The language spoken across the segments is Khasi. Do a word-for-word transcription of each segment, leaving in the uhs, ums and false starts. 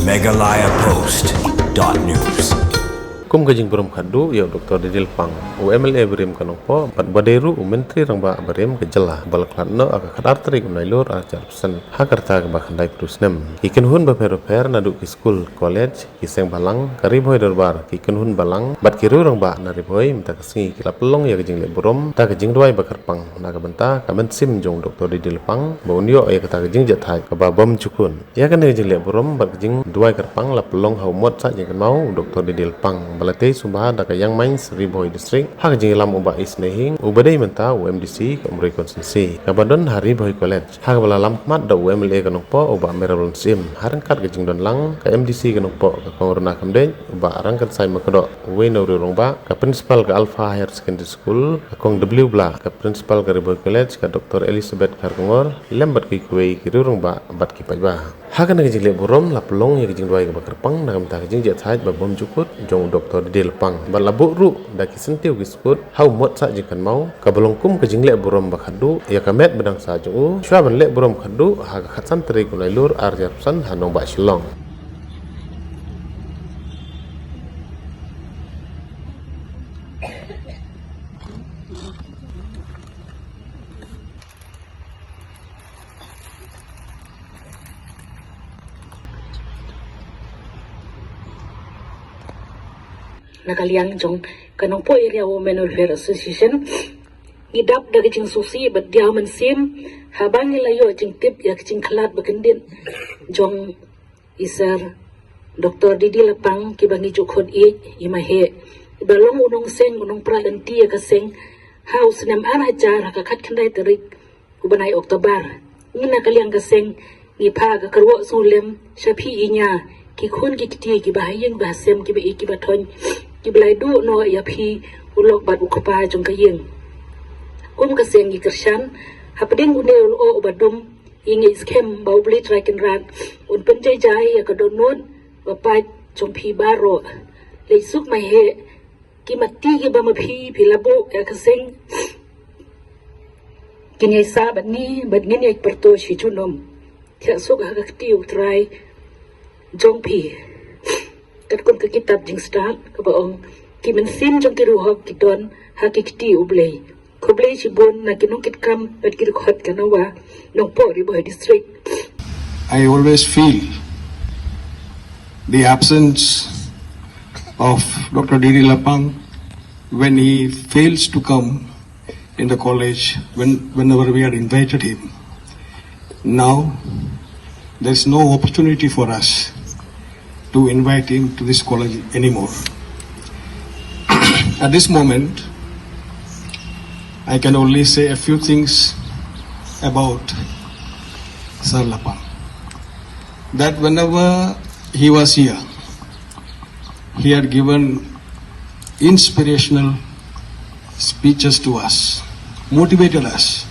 Meghalaya Post dot news. Kum ka jingburom khadduh ïa u Doktor Didi Lapang, u M L A barim ka Nongpoh bad ba dei ruh u Myntri Rangbah barim ka jylla, ba la khlad noh ha ka khatar tarik u Nailur arhajar arphew san ha ka rta kaba khyndai phew snem. Ki kynhun bapher bapher naduh ki skul, college, ki seng balang, ka Ri Bhoi Dorbar, ki kynhun balang bad ki riew rangbah na Ri Bhoi mynta ka sngi ki la pynlong ïa ka jingleh burom da ka jingduwai ba kyrpang na ka bynta ka mynsiem jong u Doktor Didi Lapang, ba un ïoh ïa kata ka jingjahthait kaba bymjukut. Ïa kane ka jingleh burom bad ka jingduwai kyrpang la pynlong ha u mot sah jingkynmaw u Doktor Didi Lapang, ba la tei sngewbha da ka Young Minds Ri Bhoi District ha ka jingïalam u Bah Isnei Hing, uba dei mynta u M D C ka Umroi Constituency, kaba don ha Ri Bhoi College, ha kaba la lam khmat da u M L A ka Nongpoh u Bah Mayral Syiem, ha ryngkat ka jingdon lang ka M D C ka Nongpoh ka Kong Runa Khymdeit, u Bah Rangkynsai Makdoh, uwei na u riew rangbah, ka Principal ka Alpha Higher Secondary School ka Kong W Blah, ka Principal ka Ri Bhoi College ka Doktor Elizabeth Kharkongor, lem bad kiwei ki riew rangbah bad ki paidbah. Ha kane ka jingleh burom la pynlong ïa ka jingduwai kaba kyrpang na ka bynta ka jingjahthait ba bymjukut jong u Doktor Didi Lapang, bad la buh ruh da ki syntiew ki skud ha u mot sah jingkynmaw, kaba long kum ka jingleh burom ba khadduh ïa ka met ba dang sah jong u, shuwa ban leh burom khadduh ha ka khatsan tarik u Nailur arhajar arphew san ha nongbah Shillong. Na ka liang jong ka Nongpoh Area Women Welfare Association, ngi dap da ka jingsngewsih bad diaw mynsiem haba ngi la ïoh jingtip ïa ka jingkhlad ba kyndit jong i Sir Doktor Didi Lapang, kiba ngi ju khot ïeit i Maheh, iba long u nongseng, u nongpra lynti ïa ka seng ha u snem arhajar ha ka khatkhyndai tarik u bnai October. Ngi na ka liang ka seng ngi phah ka kyrwoh sngewlem sha phi i ñia, ki khun ki kti, kiba ha ïing ba ha sem, kiba ïeit kiba thoiñ, kiba la ïeit duh noh ïa phi u lok bad u kpa jong ka ïing. Kum ka seng ngi kyrshan hapdeng une u lyoh uba dum, ngi ngeit skhem ba U Blei Trai Kynrad un pynjai jai ïa ka dohnud ba pait jong phi baroh. Leit suk Maheh, ki matti kiba ma phi, phi la buh ïa ka seng, kin ïai sah bad ngi bad ngin ïai pyrto shi junom. Thiah suk ha ka kti U Trai jong phi. Katkum ka kitab Jingstad kaba ong, ki mynsiem jong ki riewhok ki don ha ki kti U Blei. Khublei shibun na ki nongkitkam bad ki dkhot ka Nongpoh Ri Bhoi District. I always feel the absence of Doctor Didi Lapang when he fails to come in the college when, whenever we had invited him. Now, there's no opportunity for us to invite him to this college anymore. At this moment, I can only say a few things about Sir Lapang. That whenever he was here, he had given inspirational speeches to us, motivated us,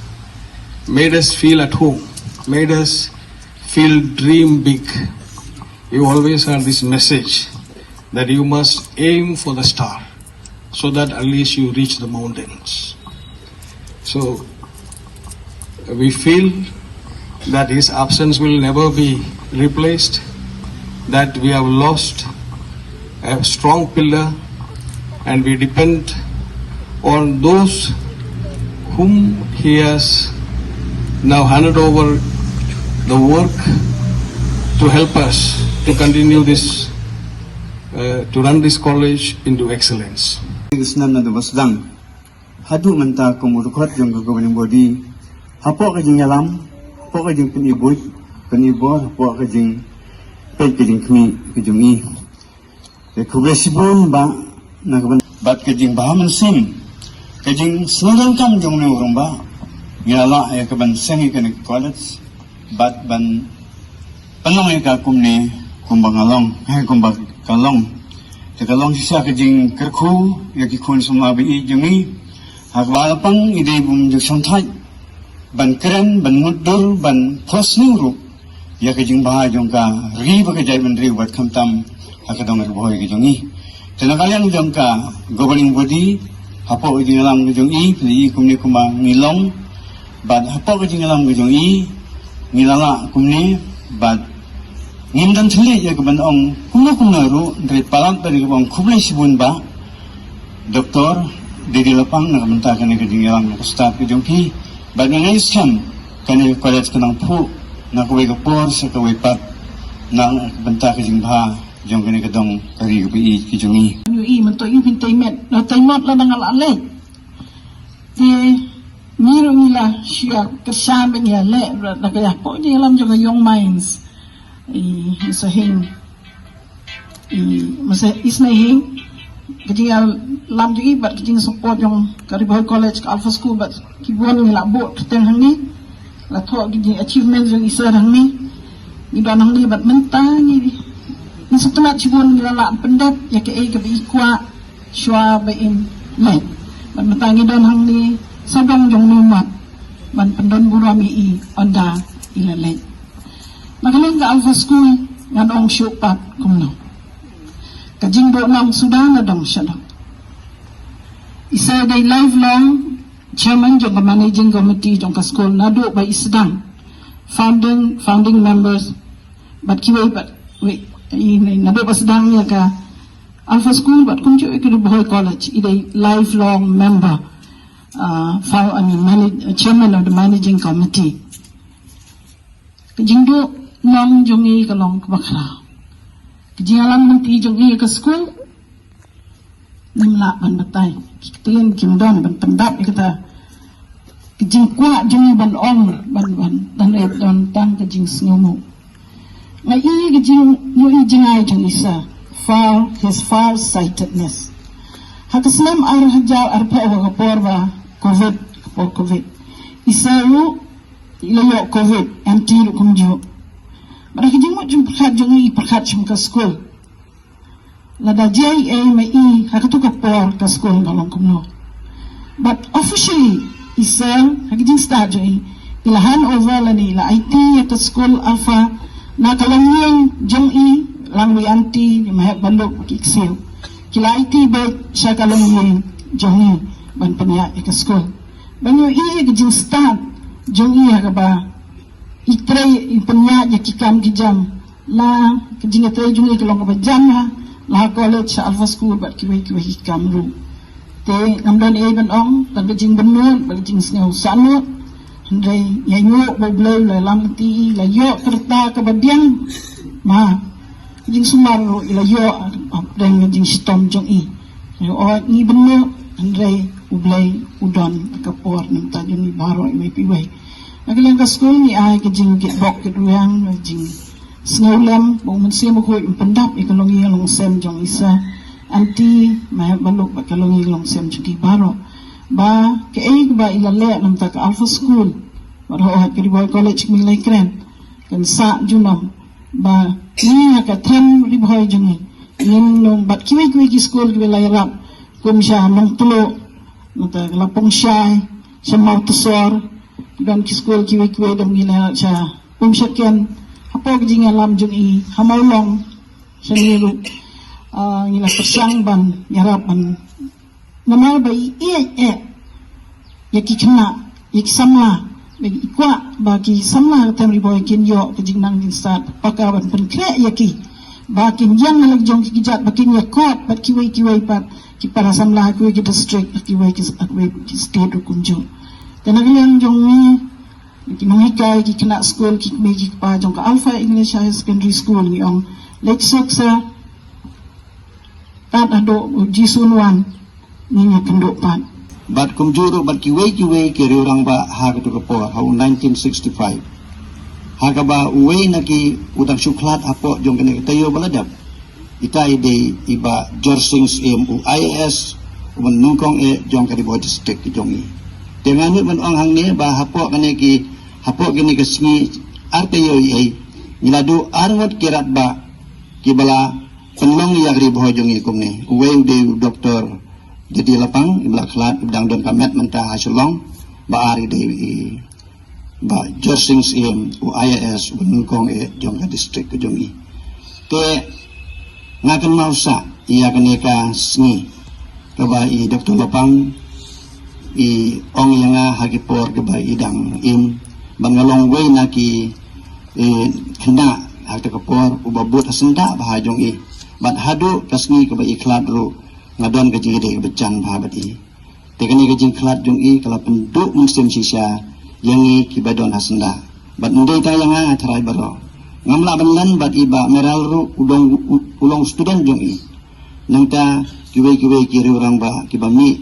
made us feel at home, made us feel dream big. You always had this message that you must aim for the star so that at least you reach the mountains. So we feel that his absence will never be replaced, that we have lost a strong pillar, and we depend on those whom he has now handed over the work to help us to continue this, uh, to run this college into excellence. This none of the Haduh mynta kum u dkhot jong ka governing body, hapoh ka jingïalam, hapoh ka jingpyni buit, pyni bor, hapoh ka jingpeit ka jingkhmih ka jong i. Te khublei shibun bah na ka bynta bad ka jingbha mynsiem, ka jingsngewdonkam jong une u rangbah. Ngi la lah ïa ka ban seng ïa kane ka college bad ban pynlong ïa ka kumne kumba nga long, eh, kumba ka long. Te ka long shisha ka jingkyrkhu ïa ki khun samla ba ïeit jong ngi. Ha kaba la pang i dei bym ju shongthait ban kren, ban mutdur, ban phosniew ruh ïa ka jingbha jong ka ri bad ka jaitbynriew bad khamtam ha ka dong Ri Bhoi ka jong ngi. Te na ka liang jong ka governing body, hapoh ka jingïalam ka jong i, phi i kumne kumba ngi long, bad hapoh ka jingïalam ka jong i, ngi la lah kumne, bad Ngim don thylliej ïa ka ban ong kumno kumno ruh, hynrei palat bad ïa ka ban khublei shibun ba Doktor Didi Lapang na ka bynta kane ka jingïalam na ka stad ka jong ki. Bad nga ngeit skhem kane ka college ka nang phuh na kawei ka por sha kawei pat na ka bynta ka jingbha jong kane ka dong ka ri kaba ïeit ka jong i. Ngi i mynta i pyntai met na tai mot la dang ala leh. Te ngi ruh ngi la shia kyrshan ba ngi la leh da ka ïa pok jingïalam jong ka Young Minds. I sa hing i masa isna hing ka jingïalam jong i bad ka jingsupport jong ka Ri Bhoi College, ka Alpha School bad ki bun ngi la buh kyrteng hangne. La thoh ki jing achievement jong i sa hangne. Ngi don hangne bad mynta ngi ngi sngewtynnat shibun ngi la lah pyndep ïa kaei kaba i kwah shuwa ba in leh. Bad mynta ngi don hangne sawdong jong ngi mat ban pyndon burom ïa i ynda i la leh. Na ka liang ka Alpha School ngan ong shuh pat kumno. Ka jingbuh nong suda na dong sha dong. I sa dei lifelong chairman jong ka managing committee jong ka school naduh ba i sdang, founding founding members bad kiwei bad wei i naduh ba sdang ïa ka Alpha School bad kumjuh ïa ka Ri Bhoi College i dei lifelong member, uh, fou-, I mean, manage, chairman of the managing committee. Ka jingduh nong jong i ka long kaba khraw. Ka jingïalam lynti jong i ka school ngim lah ban batai. Ki ktien kim don ban pyndap ïa kata ka jingkwah jong i ban ong ban ban ban ep don tang ka jingsngewnguh. Nga i ka jing, ïoh i jingai jong i sa far, his far sightedness. Ha ka snem ar hajar arphew ha ka por ba covid, ka por covid, i sa ruh i la ïoh covid, anti ruh kumjuh. Bad ha ka jingmut jingpyrkhat jong i, i pyrkhat shim ka skul. Lada jia ei ma i ha katu ka por ka skul ka long kumno. But officially i sa ha ka jingstad jong i, i la hand over lane i la aiti ïa ka skul Alpha na ka longïing jong i lang wi anti, i Mahep Baluk, ki ksiew. Ki la aiti beit sha ka longïing jong i ban pynïaid ïa ka skul. Ban ïohi ïa ka jingstad jong i ha kaba i trei i pynïaid ïa ki kam ki jam. La ka jingïatrei jong i ka long kaba jam ha, la ha college, sha Alpha School bad kiwei kiwei ki kam ruh. Te ngam don ei ban ong tang ka jingbynnud bad ka jingsngew sahnud. Hynrei ïa ïoh ba U Blei u la lam kti i, la ïoh ka rta kaba biang. Ma ka jingsumar ruh i la ïoh hapdeng ka jingshitom jong i. Ïoh ngi bynnud hynrei U Blei u don ka por na ka bynta jong ngi baroh iwei pa iwei. Na ka liang ka skul ngi ai ka jingkitbok kitrwiang, ka jingsngewlem ba U Mynsiem Bakhuid un pyndap ïa ka longïing longsem jong i sa anti Mahep Baluk bad ka longïing longsem jong ki baroh. Ba kaei kaba i la leh na ka bynta ka Alpha School bad hooid ka Ri Bhoi College ka Mylliem Kren kan sah junom ba ngi ha ka them Ri Bhoi jong ngi, ngin ym bad kiwei kiwei ki skul kiba la ïarap kum sha Nongtluh, nangta ka Lapong Shai, sha Mawtesor, don ki skul kiwei kiwei, don ngi la sha Umshaken. Hapoh ka jingïalam jong i ha Mawlong shane ruh, ah, ngi la pyrshang ban ïarap ban namar ba i ïeit eh ïa ki khynnah, ïa ki samla. Ba i kwah ba ki samla ka them Ri Bhoi kin ïoh ka jingnang jingstad paka ban pynkhreh ïa ki ba kin ïeng na la ki jong ki kjat ba kin ïakop bad kiwei kiwei pat ki para samla ha kiwei ki district, ha kiwei ki, ha kiwei ki state ruh kumjuh. Te na ka liang jong ngi ki nonghikai, ki khynnah skul, ki kmie ki kpa jong ka Alpha English Higher Secondary School ngi ong leit suk sa. Tad haduh u Jisu un wan ngin ïakynduh pat. Bad kumjuh ruh bad kiwei kiwei ki riew rangbah ha katu ka por ha u nineteen sixty-five, ha kaba uwei na ki u dang shu khlad hapoh jong kane ka taïew ba la dep. Ita i dei i Bah Jorsing Syiem, u I A S uba nyngkong eh jong ka Ri Bhoi District ka jong i. Te nga nud ban ong hangne ba hapoh kane ki, hapoh kine ki sngi ar taïew i ei, ngi la duh ar ngut ki rangbah kiba la pynlong ïa ka Ri Bhoi jong i kumne. Uwei u dei u Doktor Didi Lapang, iba la khlad, iba dang don ka met mynta ha Shillong. Ba ar i dei i Bah Jorsing Syiem, u I A S uba nyngkong eh jong ka district ka jong i. Te nga kynmaw sah ïa kane ka sngi kaba i Doktor Lapang i ong ïa nga ha ki por kiba i dang im ba nga long uwei na ki, eh, khynnah Ha kata ka por uba bud ha syndah bha jong i, bad haduh ka sngi kaba i khlad ruh nga don ka jingïadei kaba jan bha bad i. Te kane ka jingkhlad jong i ka la pynduh mynsiem shisha ïa ngi kiba don ha syndah. Bad ym dei tang ïa nga, nga tharai baroh. Ngam lah ban len bad i Bah Meral ruh, u dong u, u long student jong i. Nangta kiwei kiwei ki riew rangbah kiba mih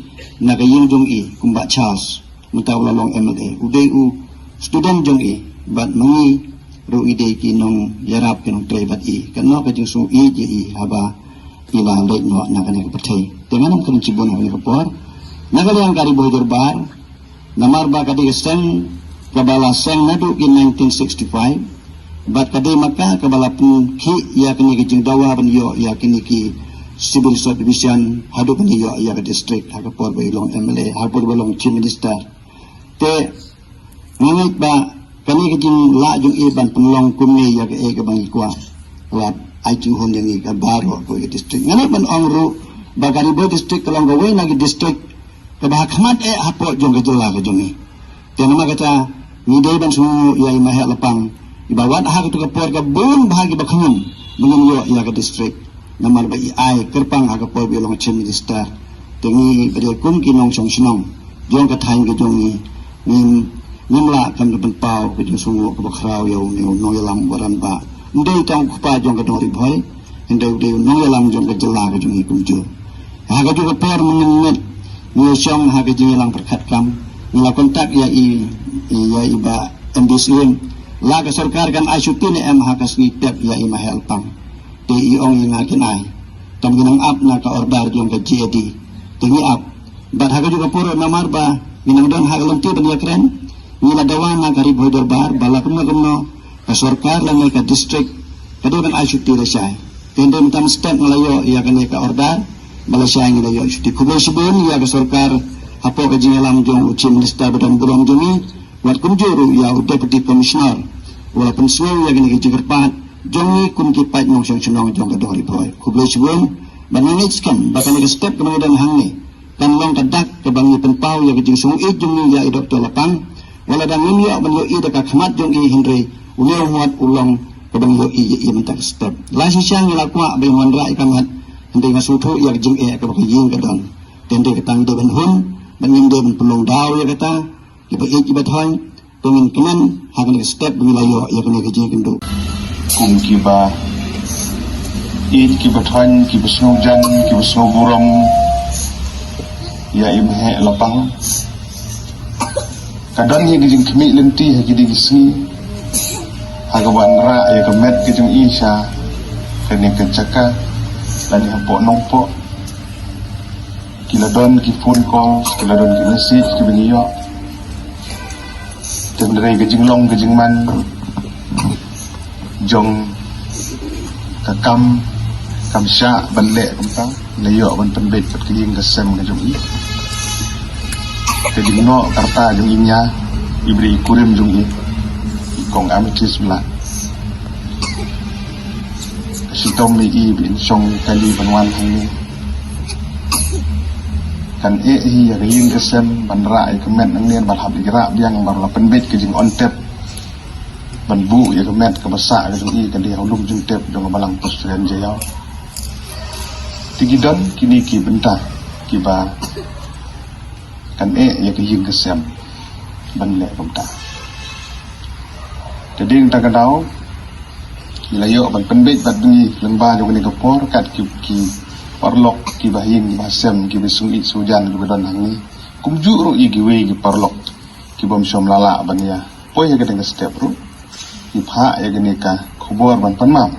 na ka ïing jong i kum Bah Charles, mynta u la long M L A, u dei u student jong i. Bad ma ngi ruh i dei ki nongïarap ki nongtrei bad i. Kano ka jingsngewsih ïa i haba i la leit noh na kane ka pyrthei. Te ngan ym kren shibun ha kane ka por. Na ka liang ka Ri Bhoi Dorbar, namar ba ka dei ka seng kaba la seng naduh ki nineteen sixty-five, bad ka dei ma ka kaba la pynkhih ïa kane ka jingdawa ban ïoh ïa kine ki civil subdivision haduh ban ïoh ïa ka district ha ka por ba i long M L A, ha ka por ba i long Chief Minister. Te nga ngeit ba kane ka jinglah jong i ban pynlong kumne ïa kaei kaba ngi kwah, la ai jinghun ïa ngi ka baroh kawei ka district. Nga ngeit ban ong ruh ba ka Ri Bhoi District ka long kawei na ki district kaba ha khmat eh hapoh jong ka jylla ka jong i. Te namar kata ngi dei ban sngewnguh ïa i Maheh Lapang, iba wat ha katu ka por ka bun bha kiba khñium ba ngin ïoh ïa ka district. Namar ba i ai kyrpang ha ka por ba i long Chief Minister. Te ngi ba dei kum ki nongshong shnong jong ka thaiñ ka jong ngi, ngim, ngim lah kam da pynpaw ka jingsngewnguh kaba khraw ïa une u nongïalam uba rangbah. Ym dei tang u kpa jong ka dong Ri Bhoi, hynrei u dei u nongïalam jong ka jylla ka jong ngi kumjuh. Ha kajuh ka por mynmiet ngi ïa shong ha ka jingïalang pyrkhat kam, ngi la contact ïa i, ïa i Bah M D Syiem, la ka sorkar kan ai shuti ne em ha ka sngi tep ïa i Maheh Lapang. Te i ong ïa nga kin ai. Tang ngi nang ap na ka order jong ka G A D. Te ngi ap. Bad ha kajuh ka por namar ba ngi nang don ha ka lynti ban ïakren, ngi la dawa na ka Ri Bhoi Dorbar ba la kumno kumno ka sorkar lane ka district ka dei ban ai shuti lashai. Te hynrei mynta mynstep nga la ïoh ïa kane ka order ba lashai ngi la ïoh shuti. Khublei shibun ïa ka sorkar hapoh ka jingïalam jong u Chief Minister ba don burom jong ngi. Wat kumjuh ruh ïa u Deputy Commissioner uba la pynsngew ïa kane ka jingkyrpad jong ngi kum ki paid nongshong shnong jong ka dong Ri Bhoi. Khublei shibun. Bad nga ngeit skhem ba kane ka step kaba ngi don hangne kan long ka dak kaba ngi pynpaw ïa ka jingsngewsih jong ngi ïa i Doctor Lapang. Wat lada ngim ïoh ban ïohi da ka khmat jong i, hynrei une u ngut u long kaba ngi ïohi ïa i mynta ka step. La shisha ngi la kwah ba in wanrah ïa ka met, hynrei nga sngewthuh ïa ka jingeh kaba ka ïing ka don. Te hynrei kata ngi dei ban hun, bad ngim dei ban pynlong daw ïa kata. Kiba ïeit kiba thoiñ, to ngin kmen ha kane ka step ba ngi la ïoh ïa kane ka jingkynduh. Kum kiba ïeit kiba thoiñ, kiba sngewjan, kiba sngewburom ïa i Maheh Lapang, ka don ïa ka jingkhmih lynti ha kine ki sngi ha kaba yn rah ïa ka met ka jong i sha kane ka jaka lane hapoh Nongpoh. Ki la don ki phone calls, ki la don ki message kiba ngi ïoh. Te hynrei ka jinglong ka jingman jong ka kam, kam shah ban leh kumta, la ïoh ban pynbeit pat ka ïing ka sem ka jong i. Ka jingnoh ka rta jong i ñia, i briew i kurim jong i, i kong Amethyst Blah. Ka shitom i, i ba in shong kali ban wan hangne. Kan eh hi ïa ka ïing ka sem ban rah ïa ka met nangne, ban hap ïa ka rah biang, ban la pynbeit ka jingong tep ban buh ïa ka met kaba sah ka jong i, ka dei ha u lum jingtep jong ka Balang Presbyterian Jaïaw. Te ki don kine ki bynta kiba kan eh ïa ka ïing ka sem ban leh kumta. Te dei na kata ka daw ngi la ïoh ban pynbeit bad ngi lyngba jong kane ka por kat ki, ki paralok kiba ha ïing kiba ha sem, kiba sngewsih sngewjan kiba don hangne. Kumjuh ruh ïa kiwei ki paralok kibym shym la lah ban ïa poi ha kane ka step ruh, ki phah ïa kane ka khubor ban pynmap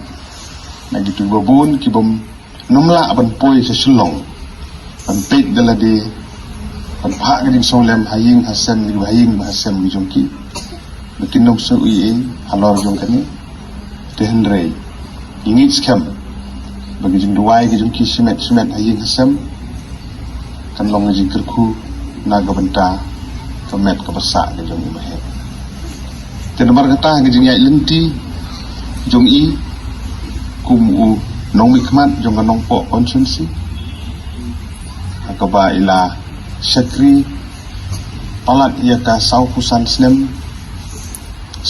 na kito kiba bun kibym nym lah ban poi sha Shillong ban peit da lade, ban phah ka jingsngewlem ha ïing ha sem, kiba ha ïing ba ha sem ki jong ki, ba kin nym sngewsih ei ei halor jong kane. Te hynrei ngi ngeit skhem ba ka jingduwai ka jong ki shimet shimet ha ïing ha sem kan long ka jingkyrkhu na ka bynta ka met kaba sah ka jong i Maheh. Te namar kata ka jingïaid lynti jong i kum u nongmihkhmat jong ka Nongpoh constituency, ha kaba i la shakri palat ïa ka sawphew san snem,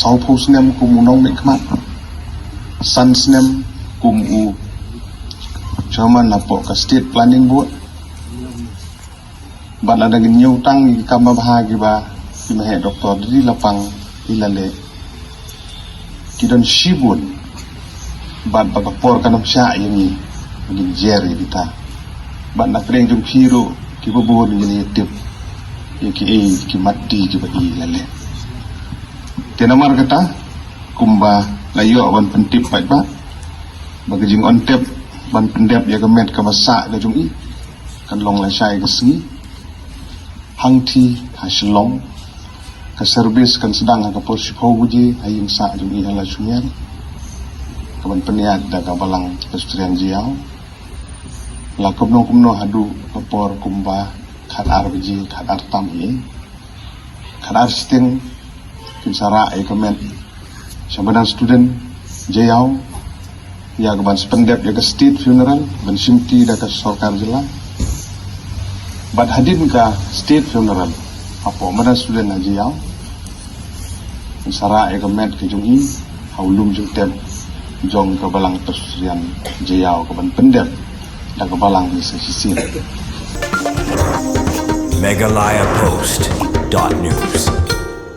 sawphew snem kum u nongmihkhmat. San snem kum u chairman hapoh ka State Planning Board. Bad lada ngin ñiew tang ïa ki kam babha kiba i maheh Doctor Didi Lapang i la leh, ki don shibun. Bad ba ka por kan ym shah ïa ngi ba ngin jer ïa kita. Bad na pdeng jong phi ruh kiba bun ngin ïa tip ïa kiei ki mat di kiba i la leh. Te namar kata, kumba la ïoh ban pyntip paidbah ba ka jingong tep ban pyndep ïa ka met kaba sah ka jong i kan long lashai ka sngi. Hangtei ha Shillong, ka service kan sdang ha ka por shiphew baje ha ïing sah jong i ha Lashmer, kaban pynïaid da ka Balang Presbyterian Jaïaw. La kumno kumno haduh ka por kumba khatar baje, khatar tam hi, khatar shiteng, kin sa rah ïa ka met sha madan student Jaïaw ïa kaban sa pyndep ïa ka state funeral ban shimti da ka sorkar jylla. Bad hadien ka state funeral hapoh madan student ha Jaïaw, kin sa rah ïa ka met ka jong i ha u lum jingtep jong ka Balang Presbyterian Jaïaw kaban pyndep da ka Balang Misa shisien. Meghalaya Post dot news.